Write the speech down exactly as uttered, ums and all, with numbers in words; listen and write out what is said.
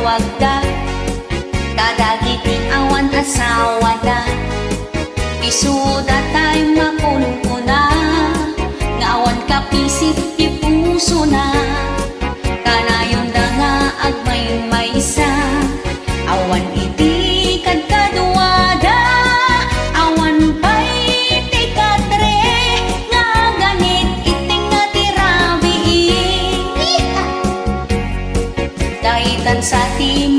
Pagda kadagiti awan asawada, isuda tay makunkuna nga awan kapisip ti pusona. Kanayonda nga agmaymaysa, awan iti kadkaduada, awan pay ti katre nga aganit iti nga ti rabii. Daytan sa ti